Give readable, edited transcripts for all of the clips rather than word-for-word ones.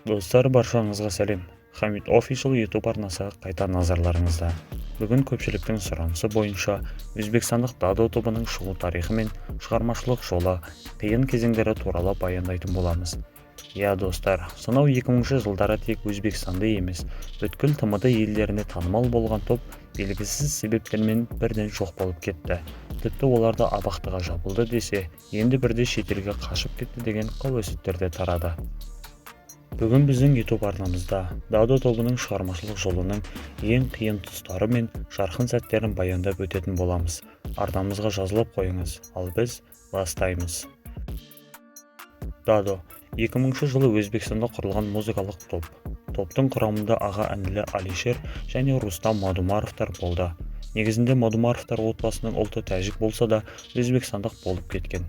Достар, баршаңызға сәлем! Хамит Official YouTube арнасы қайта назарларыңызда. Бүгін көпшіліктің сұранысы бойынша өзбекстандық Дадо тобының шығу тарихы мен шығармашылық жолы, қиын кезеңдері туралы баяндайтын боламыз. Иә, достар, сонау 2000 жылдары тек Өзбекстанда емес, бүткіл ТМД елдерінде танымал болған топ белгісіз себептермен бірден жоқ болып кетті. Тіпті оларды абақтыға жабылды десе, енді бірде шетелге қашып кетті деген қауесеттер де тарады. Бүгін біздің YouTube арнамызда Дадо тобының шығармашылық жолының ең қиын тұстары мен жарқын сәттерін баяндап өтетін боламыз. Арнамызға жазылып қойыңыз, ал біз бастаймыз. Дадо 2000 жылы Өзбекстанда құрылған музыкалық топ. Топтың құрамында аға-інілі Алишер және Рустам Мадумаровтар болды. Негізінде Мадумаровтар отбасының ұлты тәжік болса да, өзбекстандық болып кеткен.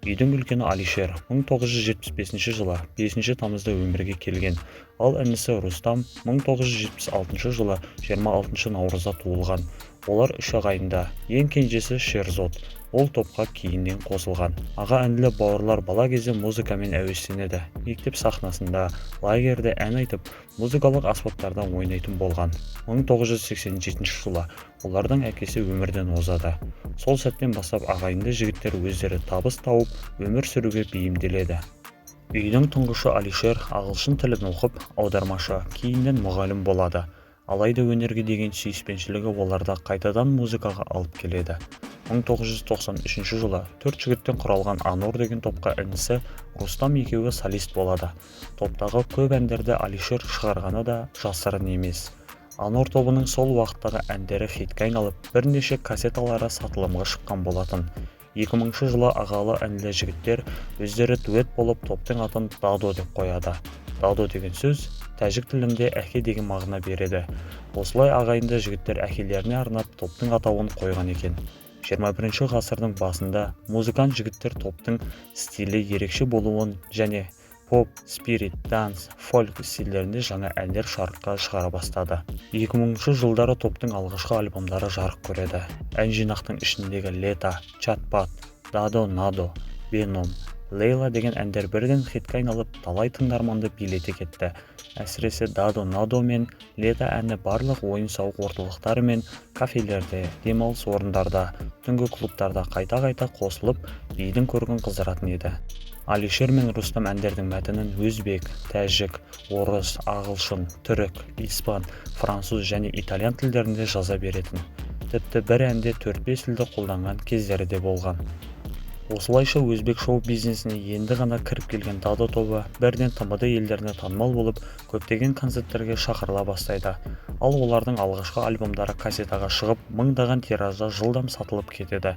Үйдің үлкені Алишер 1975 жылы 5 тамызда өмірге келген, ал інісі Рустам 1976 жылы 26 наурызда туылған. Олар үш ағайынды, ең кенжесі Шерзод, ол топқа кейіннен қосылған. Аға-інілі бауырлар бала кезден музыкамен әуестенеді. Мектеп сахнасында, лагерьде ән айтып, музыкалық аспаптарда ойнайтын болған. 1987 жылы олардың әкесі өмірден озады. Сол сәттен бастап ағайынды жігіттер өздері табыс тауып, өмір сүруге бейімделеді. Үйдің тұңғышы Алишер ағылшын тілін оқып, аудармашы, кейіннен мұғалім болады. Алайда өнерге деген сүйіспеншілігі оларды қайтадан музыкаға алып келеді. 1993 жылы төрт жігіттен құралған Анор деген топқа інісі Рустам екеуі солист болады. Топтағы көп әндерді Алишер шығарғаны да жасырын емес. Анор тобының сол уақыттағы әндері хитке айналып, бірнеше кассеталары сатылымға шыққан болатын. 2000 жылы ағалы-інілі жігіттер өздері дуэт болып, топтың атын Дадо деп қояды. Дадо деген сөз тәжік тілінде әке деген мағына береді. Осылай ағайынды жігіттер әкелеріне арнап топтың атауын қойған екен. 21 ғасырдың басында музыкант жігіттер топтың стилі ерекше болуын және поп, спирит, данс, фольк стильдерінде жаңа әндер жарыққа шығара бастады. 2000 жылдары топтың алғашқы альбомдары жарық көреді. Ән жинақтың ішіндегі «Лето», «Чатпат», «Дадо Надо», «Беном», «Лейла» деген әндер бірден хитке айналып, талай тыңдарманды билете кетті. Әсіресе «Дадо Надо» мен «Лето» әні барлық ойын-сауық орталықтары мен кафелерде, демалыс орындарда, түнгі клубтарда қайта-қайта қосылып, бидің көркін қыздыратын еді. Алишер мен Рустам әндердің мәтінін өзбек, тәжік, орыс, ағылшын, түрік, испан, француз және итальян тілдерінде жаза беретін. Тіпті бір әнде 4-5 тілді қолданған кездері де болған. Осылайша өзбек шоу-бизнесіне енді ғана кіріп келген Дадо тобы бірден ТМД елдеріне танымал болып, көптеген концерттерге шақырыла бастайды. Ал олардың алғашқы альбомдары кассетаға шығып, мыңдаған тиражда жылдам сатылып кетеді.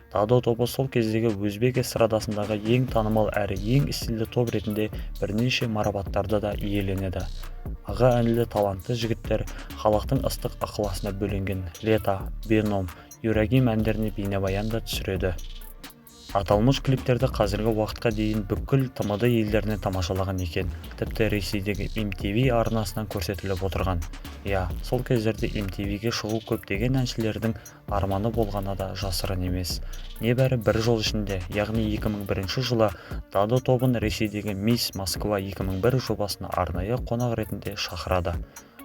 Дадо тобы сол кездегі өзбек эстрадасындағы ең танымал әрі ең стильді топ ретінде бірнеше марапаттарды да иеленеді. Аға-інілі талантты жігіттер халықтың ыстық ықыласына бөленген «Лето», «Беном», «Юрагим» әндеріне бейнебаян да түсіреді. Аталмыш клиптерді қазіргі уақытқа дейін бүкіл ТМД елдеріне тамашалаған екен. Тіпті Ресейдегі MTV арнасынан көрсетіліп отырған. Иә, сол кездерде MTV-ге шығу көптеген әншілердің арманы болғаны да жасырын емес. Небәрі бір жыл ішінде, яғни 2001 жылы Дадо тобын Ресейдегі «Мисс Москва 2001» жобасына арнайы қонақ ретінде шақырады.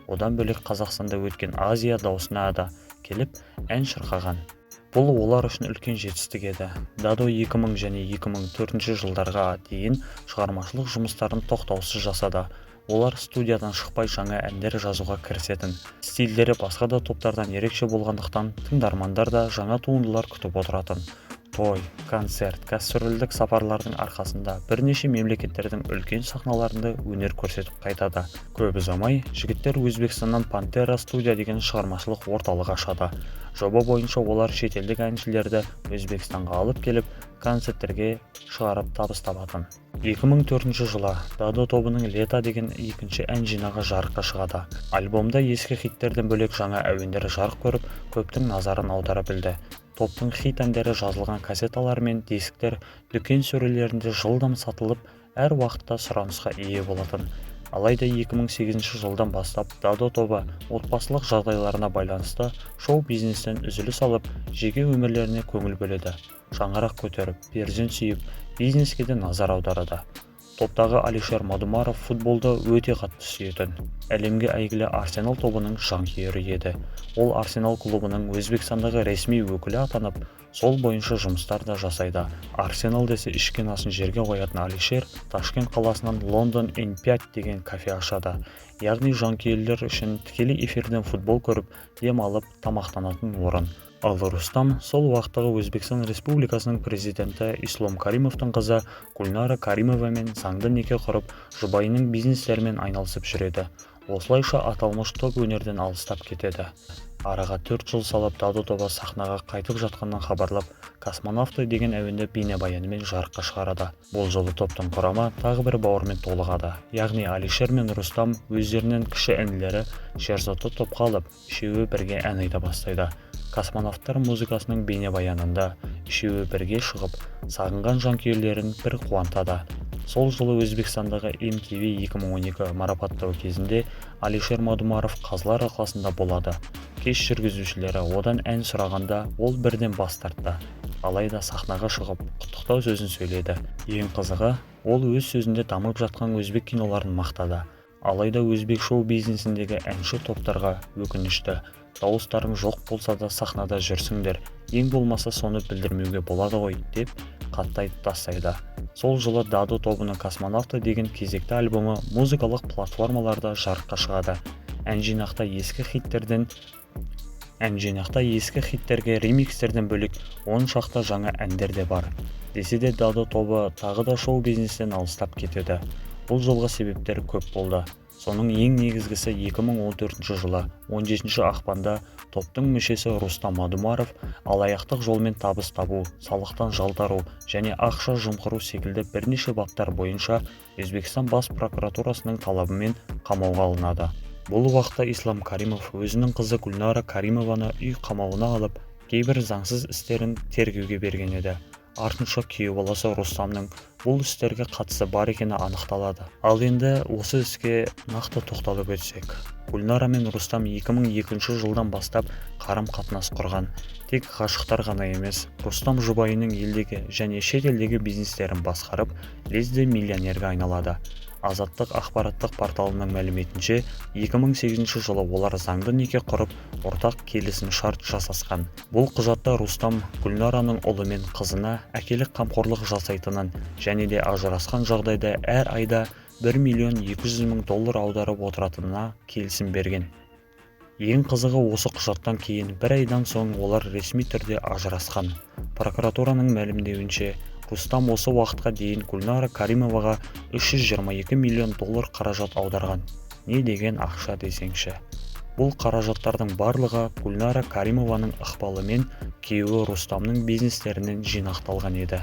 Одан бөлек Қазақстанда өткен «Азия дауысына» да келіп, ән шырқаған. Бұл олар үшін үлкен жетістік еді. Дадо 2000 және 2004 жылдарға дейін шығармашылық жұмыстарын тоқтаусыз жасады. Олар студиядан шықпай жаңа әндер жазуға кірісетін. Стильдері басқа да топтардан ерекше болғандықтан, тыңдармандар да жаңа туындылар күтіп отыратын. Той, концерт, гастрольдік сапарлардың арқасында бірнеше мемлекеттердің үлкен сахналарында өнер көрсетіп қайтады. Көп ұзамай жігіттер Өзбекстаннан «Пантера студия» деген шығармашылық орталық ашады. Жоба бойынша олар шетелдік әншілерді Өзбекстанға алып келіп, концерттерге шығарып табыс табатын. 2004 жылы Дадо тобының «Лето» деген екінші ән жинағы жарыққа шығады. Альбомда ескі хиттерден бөлек жаңа әуендер жарық көріп, көптің назарын аудара білді. Топтың хит әндері жазылған кассеталар мен дисктер дүкен сөрелерінде жылдам сатылып, әр уақытта сұранысқа ие болатын. Алайда 2008 жылдан бастап Дадо тобы отбасылық жағдайларына байланысты шоу-бизнестен үзіліс алып, жеке өмірлеріне көңіл бөледі. Шаңырақ көтеріп, перзент сүйіп, бизнеске де назар аударады. Топтағы Алишер Мадумаров футболды өте қатты сүйетін, әлемге әйгілі Арсенал тобының жанкүйері еді. Ол Арсенал клубының Өзбекстандағы ресми өкілі атанып, сол бойынша жұмыстар да жасайды. Арсенал десе ішкен асын жерге қоятын Алишер Ташкент қаласынан Лондон N5 деген кафе ашады. Яғни жанкүйерлер үшін тікелей эфирден футбол көріп, дем алып, тамақтанатын орын. Ал Рустам сол уақыттағы Өзбекстан Республикасының президенті Ислом Каримовтың қызы Гүлнара Каримовамен заңды неке құрып, жұбайының бизнестерімен айналысып жүреді. Осылайша аталмыш топ өнерден алыстап кетеді. Араға 4 жыл салып Дадо тобы сахнаға қайтып жатқанын хабарлап, «Космонавты» деген әуенді бейнебаянымен жарыққа шығарады. Бұл жолы топтың құрамы тағы бір бауырмен толығады. Яғни Алишер мен Рустам өздерінен кіші інілері Шерзодты топқа алып, үшеуі бірге ән айта бастайды. Космонавттар музыкасының бейнебаянында үшеуі бірге шығып, сағынған жанкүйерлерін бір қуантады. Сол жылы Өзбекстандағы MTV 2012 марапаттау кезінде Алишер Мадумаров қазылар алқасында болады. Кеш жүргізушілері одан ән сұрағанда, ол бірден бас тартты. Алайда сахнаға шығып, құттықтау сөзін сөйледі. Ең қызығы, ол өз сөзінде дамып жатқан өзбек киноларын мақтады. Алайда өзбек шоу-бизнесіндегі әнші топтарға өкінішті. Дауыстарың жоқ болса да сахнада жүрсіңдер, ең болмаса соны білдірмеуге болады ғой деп қатты айтып тастайды. Сол жылы Дадо тобының «Космонавты» деген кезекті альбомы музыкалық платформаларда жарыққа шығады. Ән жинақта ескі хиттерге ремикстерден бөлек 10 шақты жаңа әндер де бар. Десе де Дадо тобы тағы да шоу-бизнестен алыстап кетеді. Бұл жолғы себептер көп болды. Соның ең негізгісі 2014 жылы 17 ақпанда топтың мүшесі Рустам Мадумаров алаяқтық жолмен табыс табу, салықтан жалтару және ақша жымқыру секілді бірнеше баптар бойынша Өзбекстан бас прокуратурасының талабымен қамауға алынады. Бұл уақытта Ислам Каримов өзінің қызы Гүлнара Каримованы үй қамауына алып, кейбір заңсыз істерін тергеуге берген еді. Артынша күйеу баласы Рустамның бұл істерге қатысы бар екені анықталады. Ал енді осы іске нақты тоқталып өтсек. Гүлнара мен Рустам 2002 жылдан бастап қарым-қатынас құрған. Тек ғашықтар ғана емес, Рустам жұбайының елдегі және шет елдегі бизнестерін басқарып, лезде миллионерге айналады. Азаттық ақпараттық порталының мәліметінше, 2008 жылы олар заңды неке құрып, ортақ келісім-шарт жасасқан. Бұл құжатта Рустам Гүлнараның ұлы мен қызына әкелік қамқорлық жасайтынын және де ажырасқан жағдайда әр айда 1 миллион 200 мың доллар аударып отыратынына келісім берген. Ең қызығы, осы құжаттан кейін бір айдан соң олар ресми түрде ажырасқан. Прокуратураның мәлімдеуінше, Рустам осы уақытқа дейін Гүлнара Каримоваға 322 миллион доллар қаражат аударған. Не деген ақша десеңші. Бұл қаражаттардың барлығы Гүлнара Каримованың ықпалымен күйеуі Рустамның бизнестерінен жинақталған еді.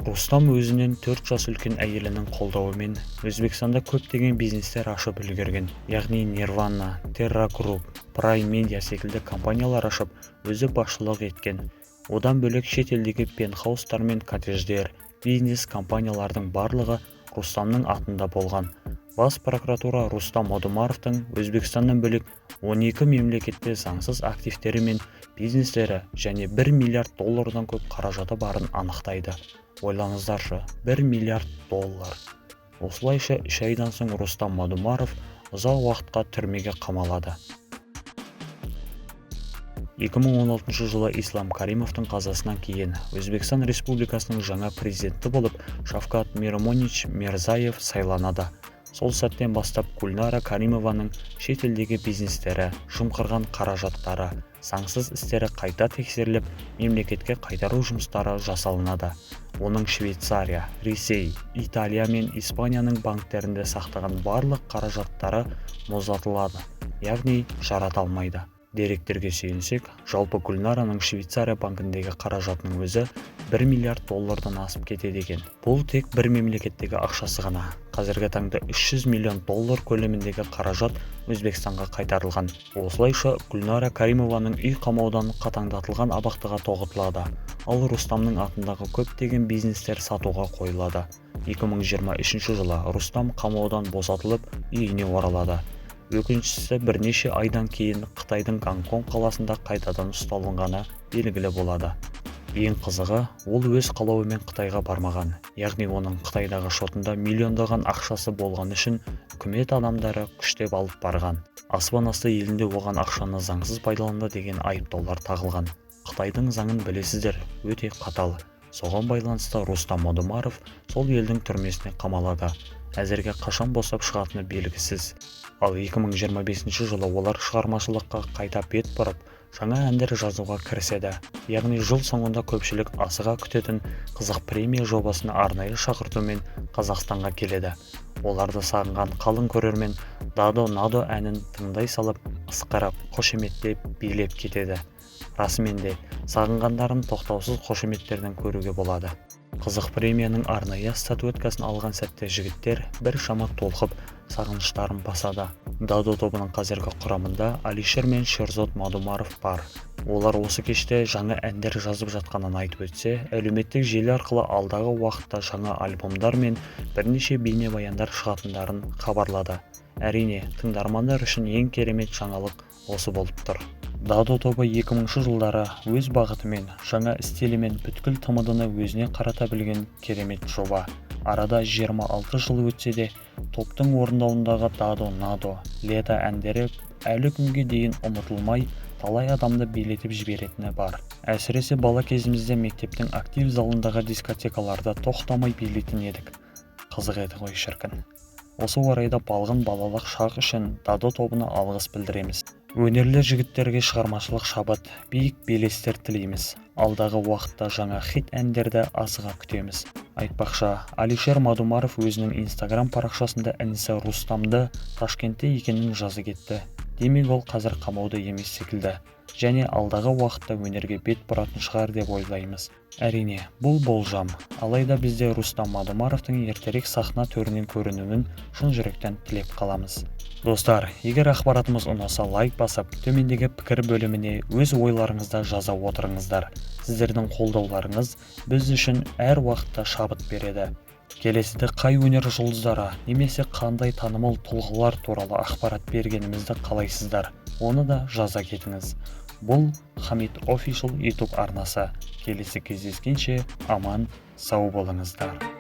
Рустам өзінен 4 жас үлкен әйелінің қолдауымен Өзбекстанда көптеген бизнестер ашып үлгерген. Яғни Nirvana, Terra Group, Prime Media секілді компаниялар ашып, өзі басшылық еткен. Одан бөлек шет елдегі пентхаустар мен коттедждер, бизнес компаниялардың барлығы Рустамның атында болған. Бас прокуратура Рустам Мадумаровтың Өзбекстаннан бөлек 12 мемлекетте заңсыз активтері мен бизнестері және 1 миллиард доллардан көп қаражаты барын анықтайды. Ойлаңыздаршы, 1 миллиард доллар. Осылайша 3 айдан соң Рустам Мадумаров ұзақ уақытқа түрмеге қамалады. 2016 жылы Ислам Каримовтың қазасынан кейін Өзбекстан Республикасының жаңа президенті болып Шавкат Миромонович Мирзиёев сайланады. Сол сәттен бастап Гүлнара Каримованың шет елдегі бизнестері, жымқырған қаражаттары, заңсыз істері қайта тексеріліп, мемлекетке қайтару жұмыстары жасалынады. Оның Швейцария, Ресей, Италия мен Испанияның банктерінде сақтаған барлық қаражаттары мұздатылады, яғни жарата алмайды. Деректерге сүйенсек, жалпы Гүлнараның Швейцария банкіндегі қаражатының өзі 1 миллиард доллардан асып кетеді екен. Бұл тек бір мемлекеттегі ақшасы ғана. Қазіргі таңда 300 миллион доллар көлеміндегі қаражат Өзбекстанға қайтарылған. Осылайша Гүлнара Каримованың үй қамаудан қатаңдатылған абақтыға тоғытылады. Ал Рустамның атындағы көптеген бизнестер сатуға қойылады. 2023 жылы Рустам қамаудан босатылып, үйіне оралады. Өкініштісі, бірнеше айдан кейін Қытайдың Гонконг қаласында қайтадан ұсталынғаны белгілі болады. Ең қызығы, ол өз қалауымен Қытайға бармаған. Яғни оның Қытайдағы шотында миллиондаған ақшасы болғаны үшін үкімет адамдары күштеп алып барған. Аспан асты елінде оған ақшаны заңсыз пайдаланды деген айыптаулар тағылған. Қытайдың заңын білесіздер, өте қатал. Соған байланысты Рустам Мадумаров сол елдің түрмесіне қамалады. Әзірге қашан босап шығатыны белгісіз. Ал 2025 жылы олар шығармашылыққа қайта бет бұрып, жаңа әндер жазуға кіріседі. Яғни жыл соңында көпшілік асыға күтетін Қызық премия жобасына арнайы шақыртумен Қазақстанға келеді. Оларды сағынған қалың көрермен «Дадо Надо» әнін тыңдай салып, ысқырып, қошеметтеп, билеп кетеді. Расымен де, сағынғандарын тоқтаусыз қошеметтерден көруге болады. Қызық премияның арнайы статуэткасын алған сәтте жігіттер бір шама толқып, сағыныштарын басады. Дадо тобының қазіргі құрамында Алишер мен Шерзод Мадумаров бар. Олар осы кеште жаңа әндер жазып жатқанын айтып өтсе, әлеуметтік желі арқылы алдағы уақытта жаңа альбомдар мен бірнеше бейнебаяндар шығатындарын хабарлады. Әрине, тыңдармандар үшін ең керемет жаңалық осы болып тұр. Дадо тобы 2000 жылдары өз бағытымен, жаңа стилімен бүткіл ТМД-ны өзіне қарата білген керемет жоба. Арада 26 жыл өтсе де, топтың орындауындағы «Дадо Надо», «Лето» әндері әлі күнге дейін ұмытылмай, талай адамды билетіп жіберетіні бар. Әсіресе бала кезімізде мектептің актив залындағы дискотекаларда тоқтамай билейтін едік. Қызық еді ғой шіркін. Осы орайда балғын балалық шақ үшін Дадо тобына алғыс білдіреміз. Өнерлі жігіттерге шығармашылық шабыт, биік белестер тілейміз. Алдағы уақытта жаңа хит әндерді асыға күтеміз. Айтпақшы, Алишер Мадумаров өзінің Инстаграм парақшасында інісі Рустамды Ташкентте екенін жаза кетті. Демек, ол қазір қамауда емес секілді. Және алдағы уақытта өнерге бет бұратын шығар деп ойлаймыз. Әрине, бұл болжам. Алайда бізде Рустам Мадумаровтың ертерек сахна төрінен көрінуін шын жүректен тілеп қаламыз. Достар, егер ақпаратымыз ұнаса, лайк басып, төмендегі пікір бөліміне өз ойларыңызды жаза отырыңыздар. Сіздердің қолдауларыңыз біз үшін әр уақытта шабыт береді. Келесіде қай өнер жұлдыздары немесе қандай танымал тұлғалар туралы ақпарат бергенімізді қалайсыздар? Оны да жаза кетіңіз. Бұл Хамит Official YouTube арнасы. Келесі кездескенше аман сау болыңыздар.